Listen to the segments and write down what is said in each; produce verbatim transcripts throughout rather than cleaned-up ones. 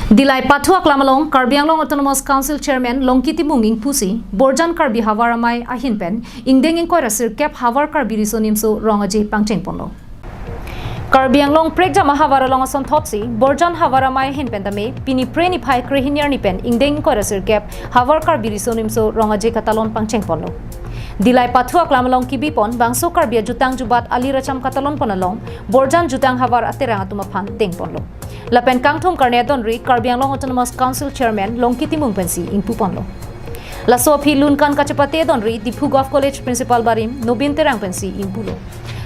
Dillai Pathu aklam along Karbi Anglong Autonomous Council Chairman Longki Timung ingpusi Borjan Karbi Havar Amei ahin pen ingdeng ingkoi ra sirkep Havar Karbi Riso Nimso Rong Aje pangcheng ponlo. Karbi Anglong prekjam ahavar along asonthotsi Borjan Havar Amei ahin pen tame pini Phre niphai kre-hini arni pen ingdeng ingkoi ra sirkep Havar Karbi Riso Nimso Rong Aje katalon pangcheng ponlo. Dillai Pathu aklam along kebi pon bangso Karbi ajutang jubat ali racham katalon pon along Borjan jutang havar aterang atum aphan deng ponlo. Lapen kangthum karne adonri Karbi Anglong Autonomous Council Chairman Longki Timung pensi ingpu ponlo. Laso aphi lunkan kachepate adonri Diphu Govt College Principal barim Nobin Terang pensi ingpulo.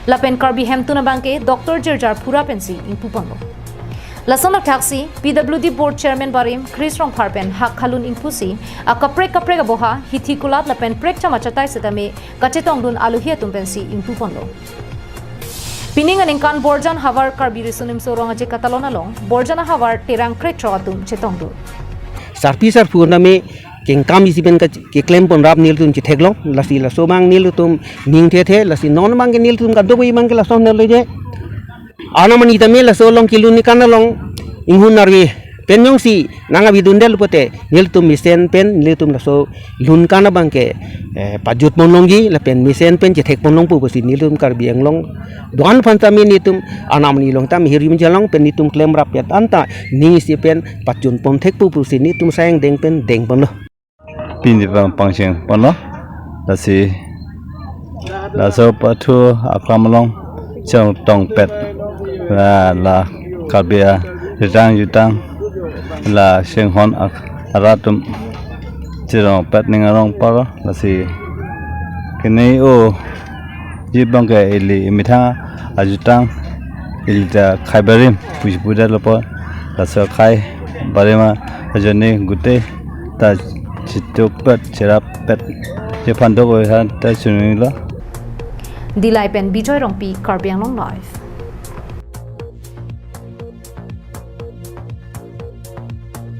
Lapen Karbi hemtun abangke Doctor Jirjar Phura pensi ingpu ponlo. Lason athaksi P W D Board Chairman barim Chris Rongphar pen hak khalun ingpusi akaprek kaprek aboha hithi kulat lapen prekjam achatai setame kachetongdun alohi atum pensi ingpu ponlo. Pining aningkan Borjan Havar Karbi Riso Nimso Rong Aje katalon along Borjan ahavar terang krethrok atum chetongdun. Sarpi sarpo name kengkam isi pen ke- keklem pon rap nelitum chetheklong, lasi laso abang nelitum ning thethe, lasi non abangke nelitum kadokave abangke lason nelo je. Anam ani tame laso along kelun ni kan along inghun arve pen jongsi nang avidun del pote nelitum mesen pen nelitum laso lunkan abangke eh, pajut pon longji lapen mesen pen chethek pon longpo pusi nelitum Karbi Anglong do-an aphan tame nelitum anam ani along tame hirim jalong pen nelitum klem rap pet anta ning isi pen pachun pon thekpo pusi nelitum asai angdeng pen deng ponlo. Pini pang pangcheng ponlo. Lasi laso Pathu aklam along chong tong pet la, la Karbi aritang jutang la chinghon ak- arat atum chirong pet ning arong paro lasi kene o ji abangke ili imethang ajutang ili ta khai barim puji pudet lopo laso khai barim ajoine gute ta chituk pet cherap pet jephan dok oi han ta chunilo. Dillai pen Bijoy Rongpi, Karbi Anglong Live.